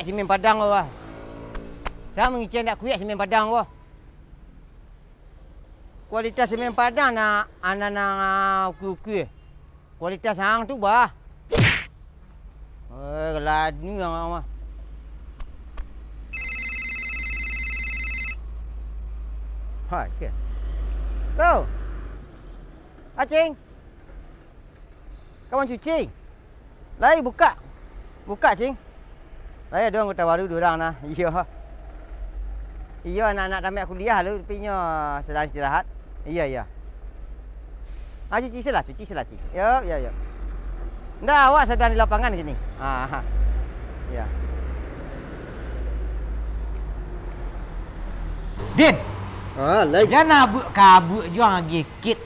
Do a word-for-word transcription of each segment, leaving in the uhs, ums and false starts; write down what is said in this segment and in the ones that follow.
Simen Padang ko, bah. Sa mangecek ndak kuek simen Padang ko. Kualitas simen Padang nak, anak nan ukui-ukui. Kualitas ang tu, bah. Eh, lanu ang mah. Ha, sia. Ko. Acing. Kawan cuci. Lai bukak. Bukak, Cing. Lai ado anggota baru duo urang nah. Iyo. Iyo, anak-anak tamat kuliah lu, tapi inyo sadang istirahat. Iyo, iyo. Ah, cuci selah, cuci selah, Cing. Yo, yo, yo. Ndak, awak sadang di lapangan kini. Ah, ha. Iyo. Din. Ah, lai. Jan abuak-kabuak juo agih kit.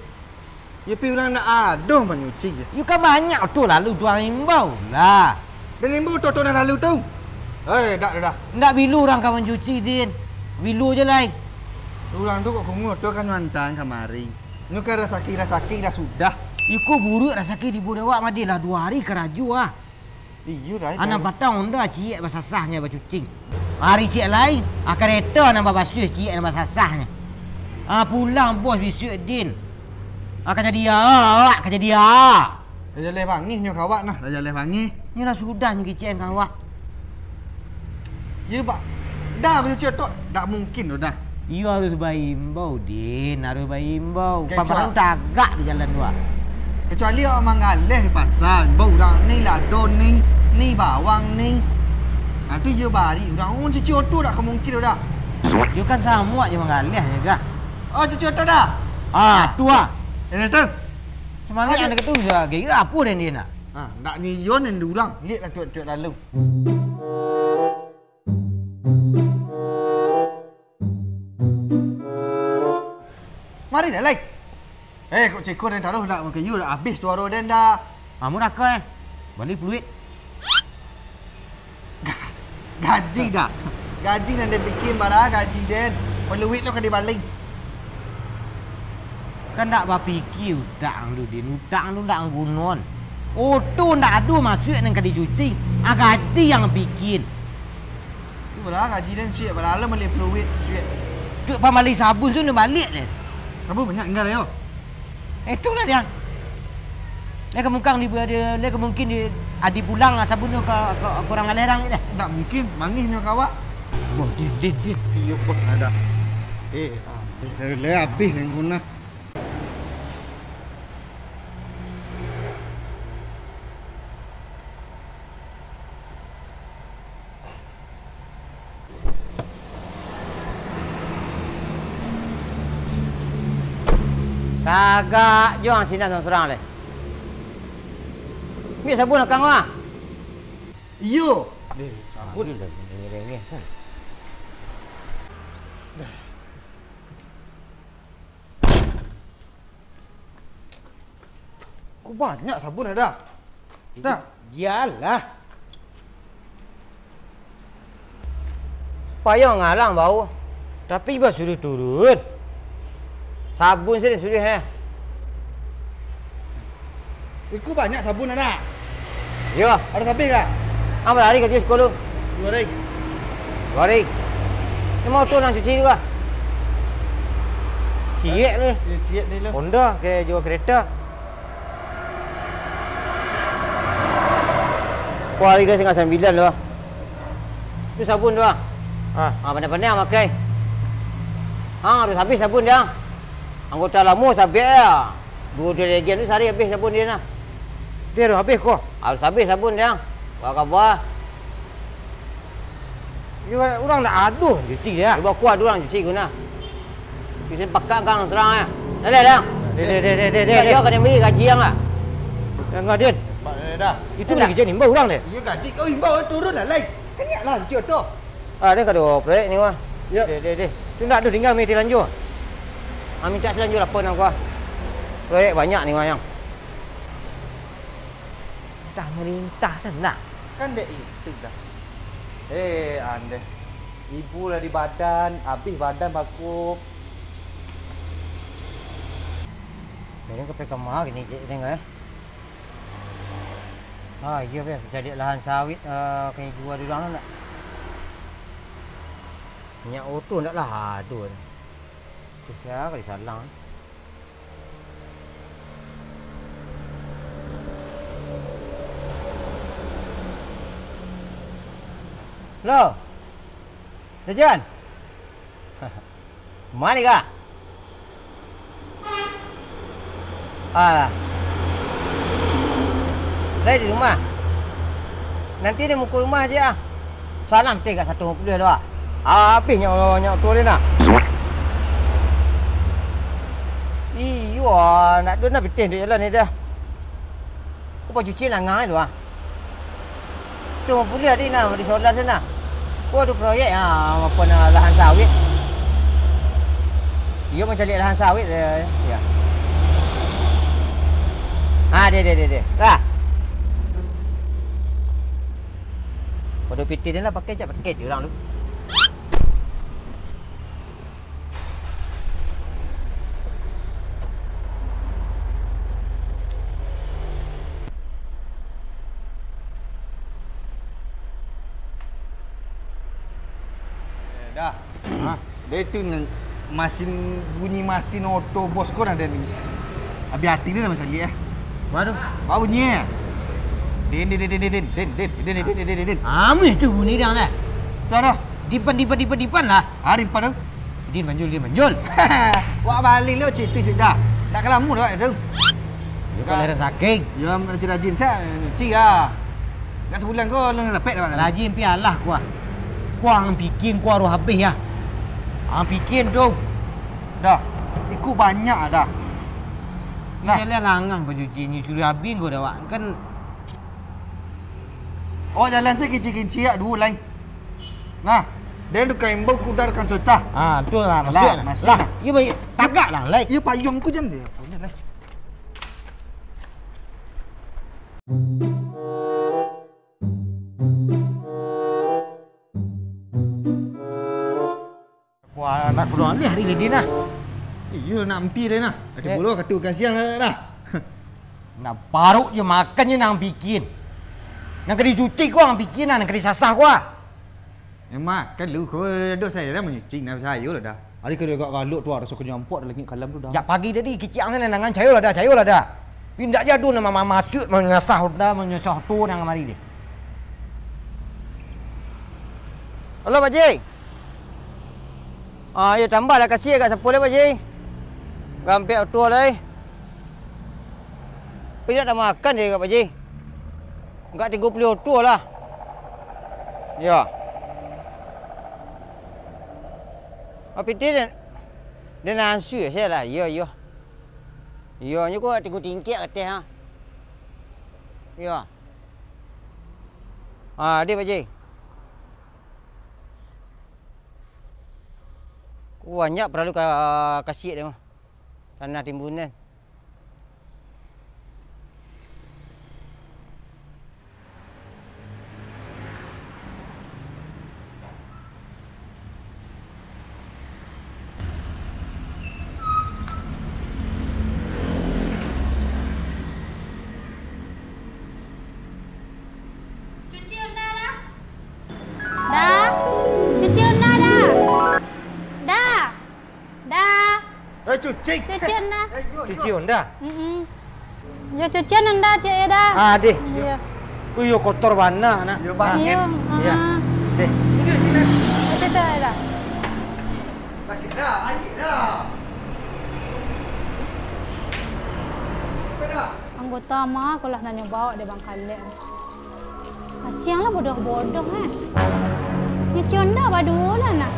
Yo, pi urang ndak ado manyuci je. Yo kan banyak tu lalu tuang imbau lah. Dan imbau tu, tu nan lalu tu. Eh, dak, dak, dak. Ndak bilo urang ka mancuci, Din. Bilo je lai. Urang tu kok kungua tu kan mantan kamari. Nyo kan rasaki, rasaki dah sudah. Iko buruak rasaki di buruak awak mah, Din, lah duo hari karajo ah. Iyo dah. Anang patang onda ciek basasahnyo bacucing. Hari ciek lai, ah, kareta nan babasuah ciek nan basasahnyo. Ah, pulang bos bisuak, Din. Ah, ka jadi awak, ka jadi awak. Lah jaleh bangih nyo ka awak nah, lah jaleh bangih. Nyo lah sudah nyo kicek ka awak. Iyo, Pak. Dah, aku cuci otok. Dak mungkin tu dah. Iyo harus baimbau, Din. Harus baimbau. Kecuali tagak di jalan tu, ah. Kecuali awak manggaleh di pasa. Imbau urang, "Ni lado, ni. Ni bawang, ni." Nah, tu iyo bari urang. Oh, cuci otok dak ka mungkin tu dah. Iyo kan samuak je manggaleh je, gah. Oh, cuci otok dah? Ah, tu ah. Ini tu. Semangat anak tu, ya, kira apo den dia nak? Ah, nak ni iyo nen urang. Liek lah tuak-tuak lalu. Mari dah, lai. Eh, kok ceko den taruh dak mangkayu dak abih suaro den dah. Amun aka eh. Bali peluit. Ga-, gaji dah. Gaji nan den bikin bara gaji den. Peluit lo ka dibali. Kan ndak bapikia utak ang tu, Din. Utak ang tu ndak ang gunoan. Oto ndak ado masuak nan ka dicuci. Ah, gaji yang pikia. Tu bara gaji den suek, bara lo mali peluit suek. Tu pambali sabun tu baliak den. Sabun banyak tinggal yo. Eh, tu lah dia. Lai ka mungkin di, di, lai ka mungkin di, adi pulang sabun tu ka, ka, ka urang alerang ni dah. Ndak mungkin, mangih nyo ka awak. Boh, Din, Din, Din. Iyo, bos, ada. Eh, ah, lai, lai habis lai guna. Tagak jo ang sinan surang-surang lai. Ambiak sabun akang ah. Iyo. Deh, sabun. Rengeh-rengeh san. Kok banyak sabun ada? Dah. Bialah. Payah ngalang bau. Tapi bah suruh turun. Sabun sini suruh eh. Iko banyak sabun ada? Yo. Ada sabih kah? Apa hari kerja sekolah? Dua hari. Dua hari. Ni mau tu nak cuci juga. Ciek ni. Ciek ni lah. Honda ke jual kereta. Kuah hari dah setengah sambilan tu. Tu sabun tu ah. Ha. Ha, pandai-pandai makai. Ha, harus habis sabun dia. Anggota lama sabik ya. Dua jerigen tu sehari habis sabun dia nah. Dia harus habis ko. Harus habis sabun dia. Wah, kaba. Urang nak aduh cuci dia. Cuba kuah urang cuci guna. Bisa pakai gang serang ya. Dah, dah, dah. Deh, deh, deh, deh, deh, deh. Dia kena bagi gaji yang ah. Yang ngadin. Mak dah, dah. Itu lagi jadi imbau urang deh. Iya gaji kau imbau turun lah lai. Kenyaklah hancur tu. Ah, dia kada proyek ni wah. Ya. Deh, deh, deh. Tu nak tu tinggal mesti lanjut. Ah, minta selanjut apa nak gua? Proyek banyak ni wah yang. Dah merintah sana. Kan dek itu dah. Eh, andeh. Ibu lah di badan, habis badan baku. Jadi ke P K M A gini je tengok eh. Ah, iya beh, jadi lahan sawit eh, kena jual dulu nak. Minyak oto ndak lah ado. Tu sia ka disalang. Lo. Jajan. Mani ka? Alah. Lai di rumah. Nanti di muko rumah aja ah. Salam teh kat satu limo puluah tu ah. Habis nyak, nyak tu dia nak. Iyo ah, nak dun dah pitih dek jalan ni dah. Ko pacuci langang tu ah. Tu buliah di nah, di solar sana. Ko ado proyek ah, apo nah, lahan sawit. Iyo mancaliak lahan sawit, eh, ya. Ah, deh, deh, deh, deh. Lah. Pado pitih dia lah pakai, cak pakai dia urang tu. Eh, dah. Ha? Dia tu nan-, masin, bunyi masin oto bos ko nah, dan habis hati dia dah mancaliak, eh. Waduh. Apa bunyi, eh? Din, din, din. Amih tu bunyi dia lah. Dah, dah. Dipan, dipan, dipan, dipan lah. Ah, dipan tu. Din manjul, din manjul. Wak balik lo, cik tu, cik dah. Tak kalamu dah tu. Yo, kalau ada saking. Yo, rajin-rajin, sa-, cik ah. Enggak sebulan ko, lo dapek dah. Rajin pialah kuah. Kuah ang pikin, kuah roh habis ya. Ang pikin tu. Dah, ikut banyak dah. Nah. Jalan langang pacuci ni, suruh habis ko dah, Wak. Kan. Oh, jalan saya kincik-kincik, duo lain. Nah, dia tu kain bau kudar kan cocah. Ah, tu lah, maksud lah. Lah, maksud lah. Lah, iya, baik. Tagak lah, like. Iya, payung ku jan dia. Boleh lah. Wah, nak pulang ni hari ni, Din, ah. Iyo, nak ampi lai nah. Ada pulo katu ikan siang dah. Nak paruk je makan je nang pikin. Nang ka dicuci ko ang pikin nah, nang ka disasah ko ah. Yang makan lu ko, doh saya dah manyuci, nah sayo lah dah. Hari ka dia agak galuk tu, ah, raso kanyampok dah langik kalam tu dah. Jak pagi tadi kicik ang sana nangan, cayo lah dah, cayo lah dah. Indak jadu nama mama masuk manyasah dah, manyasah tu nang kamari deh. Halo, Pak Ji. Ah, iyo, tambah lah kasi agak sapo lai, Pak Ji. Gampek oto lai. Tapi indak tamakan je, Pak Ji. Agak tigo puluah oto lah. Iyo. Tapi ti den, den ansua sajo lah. Iyo, iyo. Iyo, nyo ko tigo tingkek ateh, ha. Iyo. Ah, deh, Pak Ji. Banyak paralu ka-, kasiak deh mah. Tanah timbunan. Cuci onda lah. Da. Cuci onda da. Da. Da. Eh, cuci. Cuci onda. Eh, yo, cuci yo. Onda. Mm-mm. Yo, cucian onda, Cik, yo, Da. Ah, deh. Iyo. Ku yo kotor bana, nak. Yo, bang. Iyo, iyo. Ah. Deh. Cuci tu, Da. Sakik dah, air dah. Apa dah? Anggota ma ko lah nanyo bawa dek Bang Kalek. Kasiang lah bodoh-bodoh, eh. Nyuci onda baduo lah, nak.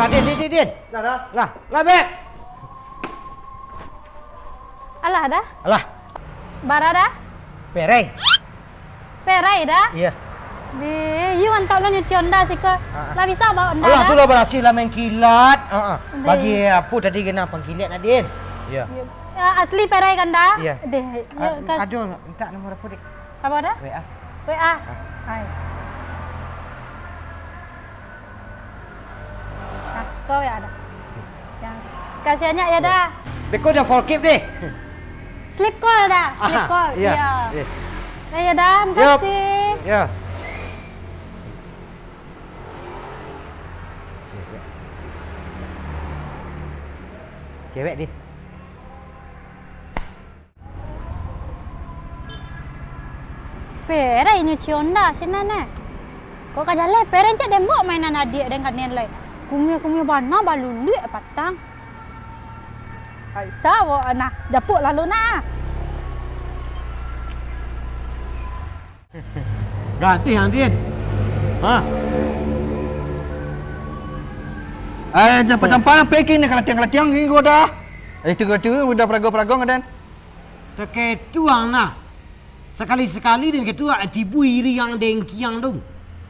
Din, Din, Din, Din. Lah, dah. Lah, lah, Beb. Alah, dah. Alah. Bara, dah. Perai. Perai, dah. Iya. Deh, iyo mantap lah nyuci Honda siko. Ah, ah. Lah bisa bawa Honda, alah, dah. Tu lah barasiah lah main kilat. Ah, ah. Deh. Bagi apo tadi kena pangkilat, Nadin? Iya. Iya. Ya, asli Perai kan, dah? Iya. Deh, ah, iya, kan. Aduh, minta nomor apo, Dek? Apo, dah? W A. W A. Ah. Hai. Nah, ko W A dah. Ya. Kasih banyak ya, dah. Beko dah full cap deh. Sleep call dah, sleep call. Iya. Iya. Iya. Ya, ya, dah, makasih. Yup. Ya. Cewek. Cewek deh. Perai nyuci Honda sinan, eh. Kok ka jaleh, Perai cak den baok mainan adiak den kanian lai. Kumiah-kumiah bana baluluik patang. Ai, sawo, nah, japuik lalu nah. Gadih, Ang Din. Ha? Ai, campa-campa lah, peki ni kalatiang-kalatiang gini gua dah. Ai, tu, tu, udah perago-perago ngadan. Takatuang nah. Sakali-sakali den katuang tibo iri ang dengki ang tu.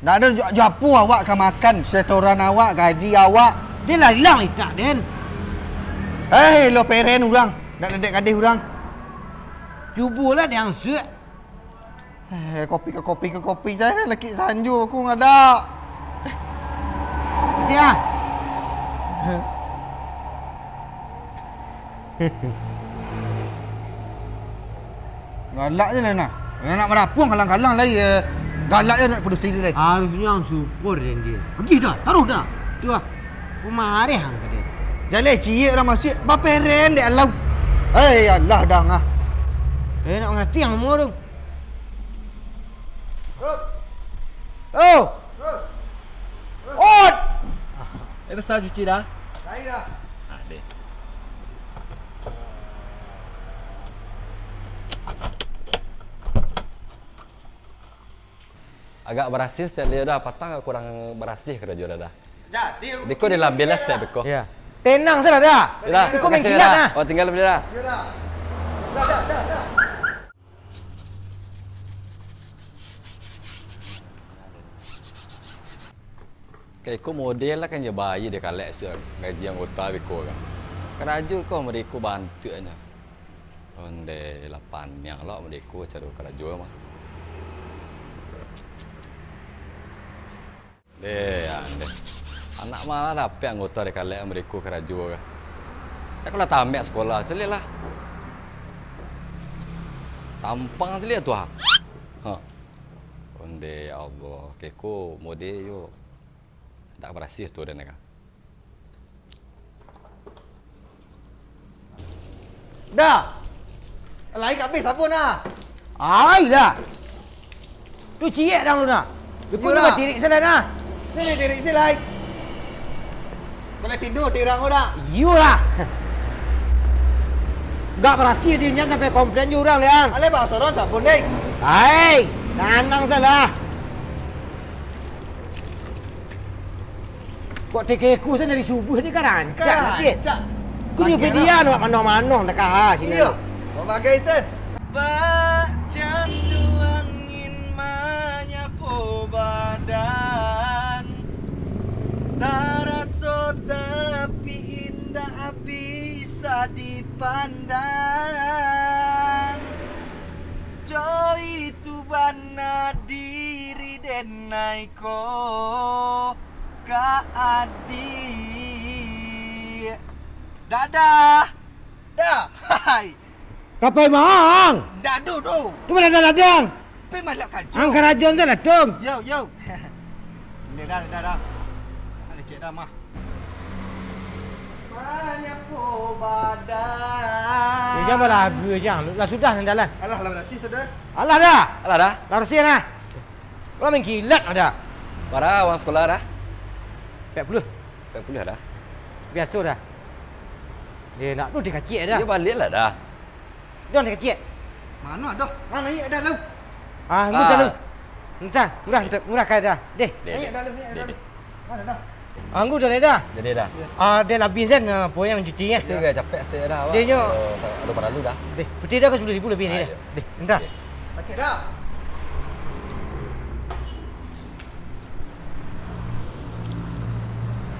Ndak ado jo, jo apo awak ka makan, setoran awak, gaji awak. Den lah ilang itak den. Hei, lo peren urang, ndak dedek kadeh urang. Cubolah den angsuak. Eh, kopi ka kopi ka kopi, cai lakik sanjo aku ngadak. Sia. Galak je lah nah. Nak marapuang kalang-kalang lai, eh. Galak je nak padusi tu lai. Harusnyo ang support den, Din. Pagi dah, taruh dah. Tu lah. Kumareh ang ka den. Jaleh ciek urang masuak, baperen dek alau. Hei, alah dah ngah. Eh, nak mangarati ang umua tu. Oh! Ot! Eh, basa cuci dah? Lai dah. Ah, deh. Agak barasiah satiok lai dah, patang agak kurang barasiah karajo dah, dah. Jadi, beko dilambeh lah satiok beko. Iya. Tenang sajo dah. Yalah, beko main makasih kilat dah. Oh, tinggal dulu dah. Iya dah. Dah, dah, dah, dah. Ka iko model lah kan, jo bayi dek kalek sia gaji anggota beko kan. Karajo ko model iko bantuaknyo. Ondeh lah paniang lo model iko caro karajo mah. Deh, ya, deh. Anak malah dapek anggota dek kalek mereka karajo ka. Dak kalah tamek sekolah, selik lah. Tampang selik tu ha. Ha. Onde ya Allah, keko mode yo. Dak barasiah tu den ka. Dah. Lai ka abih sabun ah. Ai dah. Tu ciek dang lu nah. Duku ni batirik salah nah. Sini tirik sini lai. Boleh tidur tirang ko dak? Iyolah. Gak barasiah dinyo sampai komplain jo urang, Liang. Alai bak soron sabun deh. Ai, tanang salah. Kok tekeku sa dari subuh ni kan rancak, Cik? Rancak. Kau ni pedian awak manong-manong takah sini. Iyo. Kau bagai, Sen. Bak jantuang angin manyapo badan, taraso tapi indak bisa dipandang. Coy, tu bana diri den ai ko ka adiak. Dadah. Dah. Hai. Kapai mang? Ndak ado doh. Tu ma dadah-dadah? Pai malap karajo. Ang karajo tu lah, Tung. Yo, yo. Dah, dah, dah, dah. Nak kecek dah mah. Manyapo badan. Eh, jangan balagu, jangan. Lah sudah nan jalan. Alah, lah barasiah sudah. Alah dah. Alah dah. Lah barasiah dah. Lah mangkilat dah. Bara uang sekolah dah? Ampek puluah. Ampek puluah dah. Biaso dah. Eh, nak tu dikacik dah. Iyo, baliak lah dah. Dah dikacik. Mano ado? Ah, naiak dah lu. Ah, lu dah lu. Entah, murah, murah kaya dah. Deh. Deh, naiak dah lu, naiak dah lu. Mano dah? Anggu dah, dah. Jadi dah. Ah, den abih sen, ah, poyang mancuci, eh. Itu agak capek sikit dah, awak. Dia nyo. Ado, ado paralu dah. Deh, putih dah ka sapuluah ribu labiah ni dah. Deh, entah. Okey dah.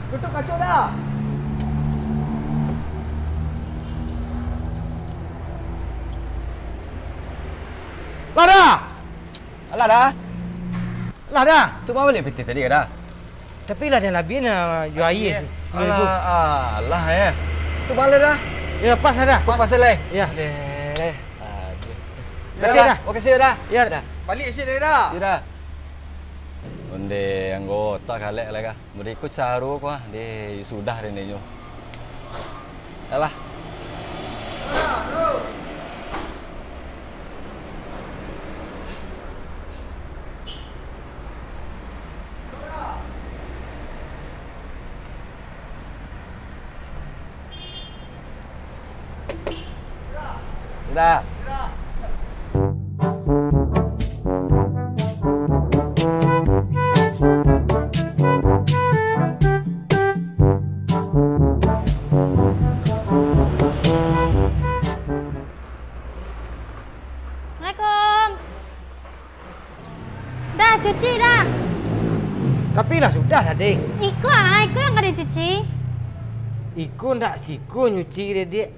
Tutup kaca dah. Lah dah. Alah dah. Lah dah. Tu ma bali pitih tadi ka dah? Tapi lah dah labiah nah, jual aia. Alah, alah, eh. Tu bala dah. Ya, pas lah dah. Pas, pas lah. Ya. Aleh. Aduh. Makasih dah. Makasih dah. Ya. Dah. Balik sini dah. Ya dah. Onde anggota kalek lah kah. Berikut saru ko ah. Deh, sudah deh nyo. Alah. Sudah. Assalamualaikum. Dah, cuci dah. Tapi lah sudah lah, Ding. Iko ah, iko yang ka dicuci. Iko ndak siko nyuci dek, Dek.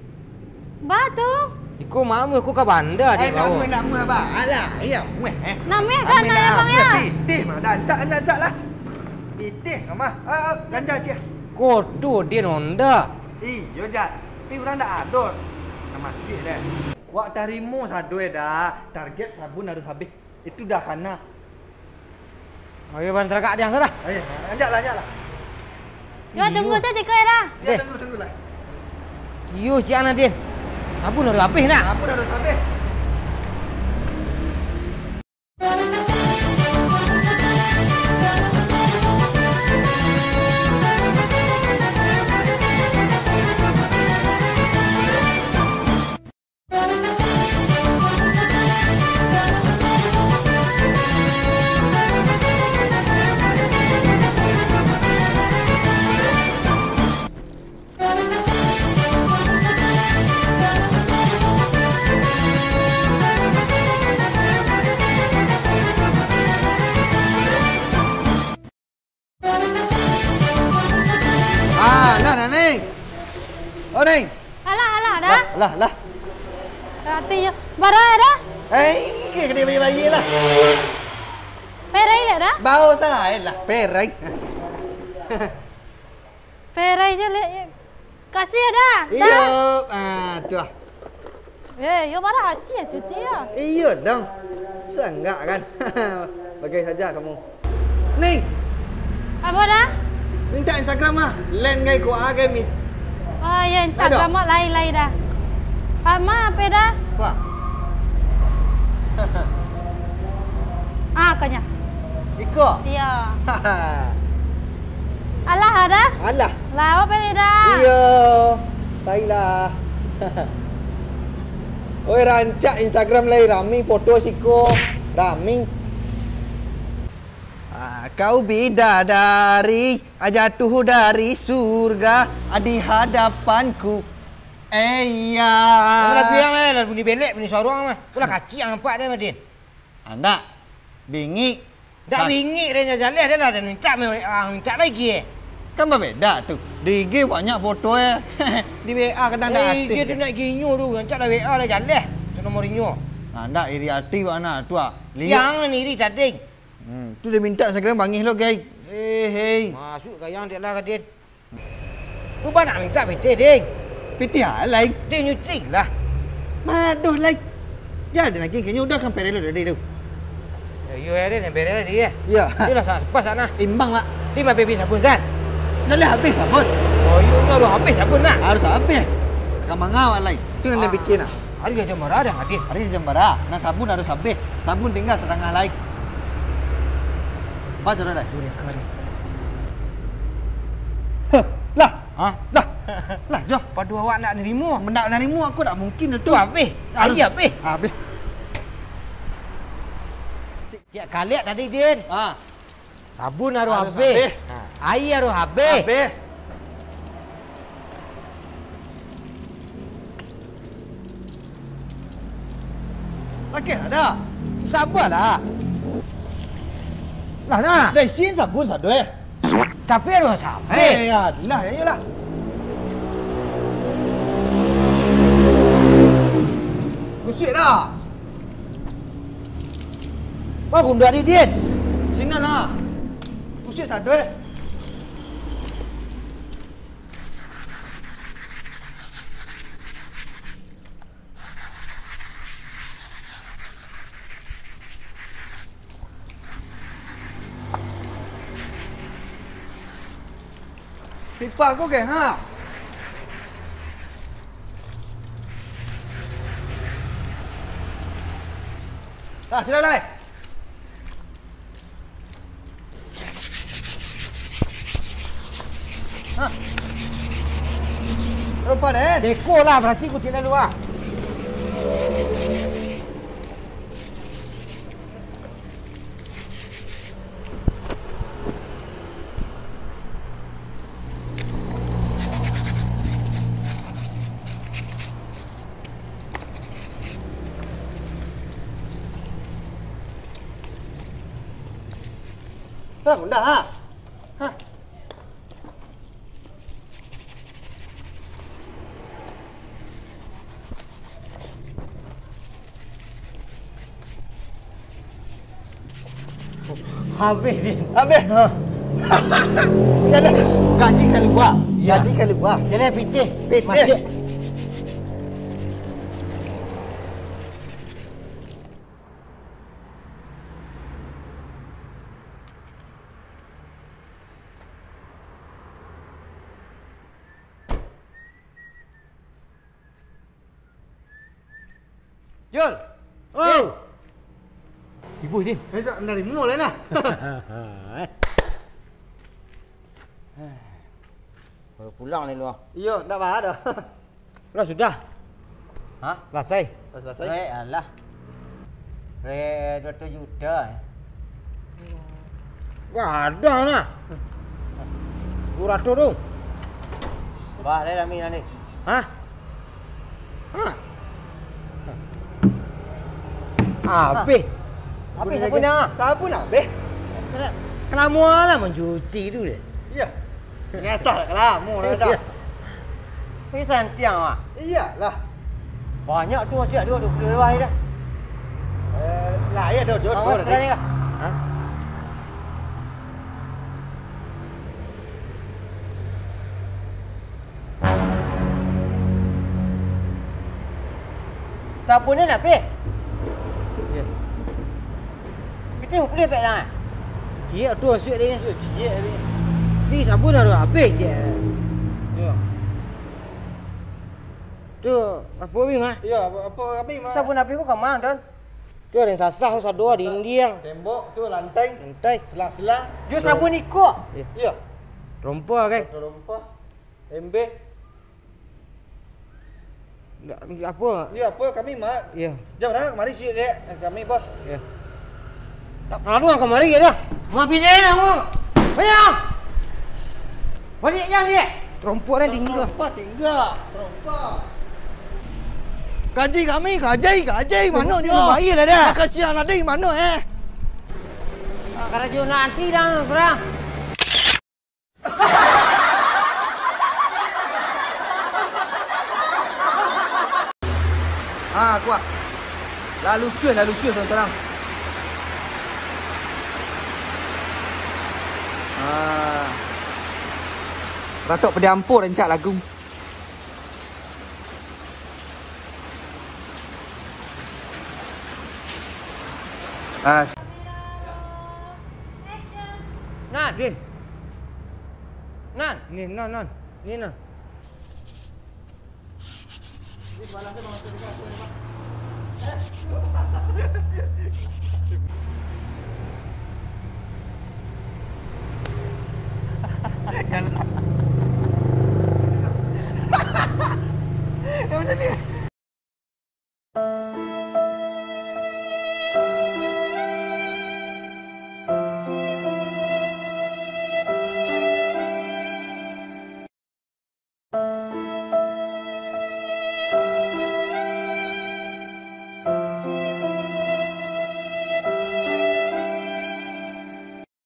Ba tu. Iko mamuah, iko ka banda, Dek. Eh, nak muah, nak muah, ba. Alah, iya, muah, eh. Nak muah kan, nak, Abang, ya? Pitih mah, dah, ancak, ancak, ancak lah. Pitih mah. Ah, ah, ganja, Cik. Koto, Dek, nonda. Iyo, Jat. Tapi urang ndak ado. Nak masuak, deh. Wak tarimo sado, eh, dah. Target sabun harus habih. Itu dah kana. Ayo, ban, taragak diang sudah. Ayo, anjaklah, anjaklah. Yo, iyo. Tunggu sajo, Ciko, yo, dah. Yo, eh. Tunggu, tunggulah. Iyo, Cik Anadin. Sabun harus habih, nak. Sabun harus habih. Ah, lah, nah, Ning. Oh, Ning. Alah, alah, dah. Lah, lah, lah. Arati yo. Bara dah? Eh, ke kedai bayi-bayi lah. Perai lah, dah? Bau sae lah, perai. Perai je, Lek. Kasih yo, dah. Iyo, ah, tu ah. Eh, yo bara kasih yo, cuci yo. Iyo, dong. Sanggak kan? Bagai saja kamu. Ning! Apo, dah? Minta Instagram ah. Len gai ko agai mi. Oh, yo, Instagram awak lai-lai dah. Pak ma apo dah? Wah. Ah, kanya. Iko? Iyo. Alah, dah? Alah. Lah, apo beda? Iyo. Tailah. Oi, rancak Instagram lai rami foto siko. Rami. Ah, kau bidadari, ah, jatuh dari surga, ah, di hadapanku. Eh, ya. Lagu yang lain, lagu ni belek, ni sorong mah. Pulah kacik yang nampak dia, Madin. Andak. Bingik. Dak bingik deh, jaleh deh lah, dan minta, ah, minta lagi, eh. Kan babeda tu. Di I G banyak foto, eh. Di W A kadang dak aktif. Eh, I G tu nak ginyo tu, rancak lah W A lah jaleh. Su nomor inyo. Nah, ndak iri ati wak nah, tu ah. Liang iri tading. Hmm, tu dia minta Instagram bangih lo, guys. Eh, hei. Masuk gayang dek lah, Kadin. Ku ba nak mintak pitih, Ding. Pitih alai. Ding, nyuci lah. Madoh lai. Yo, ado lagi, kayaknyo udah kan perelo tadi tu. Yo, yo, Ding, yang perelo tadi, yo. Yo. Dia lah sa-, pas sana. Imbang, Mak. Dia mah baby sabun, San. Dah lah habis sabun. Oh, iyo, nyo harus habis sabun, nah. Harus habis. Ka manga awak lai. Tu nan Ah. bikin, nah. Hari Gajiah Mara dah hadir. Hari Gajiah Mara. Nah, sabun harus habis. Sabun tinggal satangah lai. Pas sudah dah. Dua reka ni. Heh, lah. Hah? Lah. Lah, Jo. Pado awak nak narimo. Nak narimo aku tak mungkin tu. Tu habis. Harus Aia habis. Habis. Cik, cik kalek tadi, Din. Ah. Sabun harus habih. Habih. Ha, aia harus habih. Habih. Laki ada. Sabarlah. Lah, nah. Dah isin sabun sado, eh. Tapi harus habih. Eh, ya, lah, ya, lah. Gusuik dah. Wah, gundak di din. Sinan lah. Gusuik sado, eh. Pipa ko ke, ha? Ah, sila lai. Ha. Rupa den. Deko lah, barasi kutik lalu ah. Hah, bunda, ha? Hah? Habih, Din. Habih? Ha. Yalah, gaji kalua. Ya. Gaji kalua. Yalah, pitih. Pitih. Masuk. Jul! Oh! Ibu, Din. Eh, tak menerima lah nah. Baru pulang ni lu, ah. Iyo, ndak bah dah. Lah sudah. Hah? Selesai. Lah selesai? Rek, alah. Rek dua ratus juta, eh. Gadang nah. Dua ratus tu. Bah, dah, dah, Min, dah, ni. Hah? Hah? Habis. Habis sapunyo? Sabun habis. Kelamuan lah mancuci tu deh. Iyo. Nyasah lah kalamo dah. Iyo. Tapi santiang ah. Iyolah. Banyak tu, siap dua, dua puluh lewat ni dah. Eh, lah, iyo, dua, dua, dua. Awas, dua, tadi kah? Hah? Sabun ni nak habis? Iyo. Pitih pulih pek lah. Ciek tu asuak dia. Iyo, ciek ni. Tapi sabun harus habis, ciek. Iyo. Tu, apo, Bim, ah? Iyo, apo, apo, Bim, ah? Sabun habis ko ka ma, Don? Tu ado nan sasah, sado, dinding. Tembok, tu lantai. Lantai. Selang-selang. Jo sabun iko. Iyo. Iyo. Rompa, kan? Rompa. Ember. Ndak, apo? Iyo, apo kami, Mak? Iyo. Jam dah kamari siap, dek. Kami, bos. Iyo. Tak kaluar kamari, yo dah. Mabinai lah, Mak. Ayo. Baliak jam, dek. Terompok dah tingga. Terompok tingga. Terompok. Gaji kami, gaji, gaji, mano nyo? Bayar lah dah. Makan siang tadi, mano, eh? Ah, karajo nanti dah, kurang. Ah, kuat. Lalu suih, lalu suih, sorang-sorang. Ah. Ratok padiam ampo rancak lagu. Ah. Nan. Din. Nan. Ni, nan, nan. Ni, nan. Kalau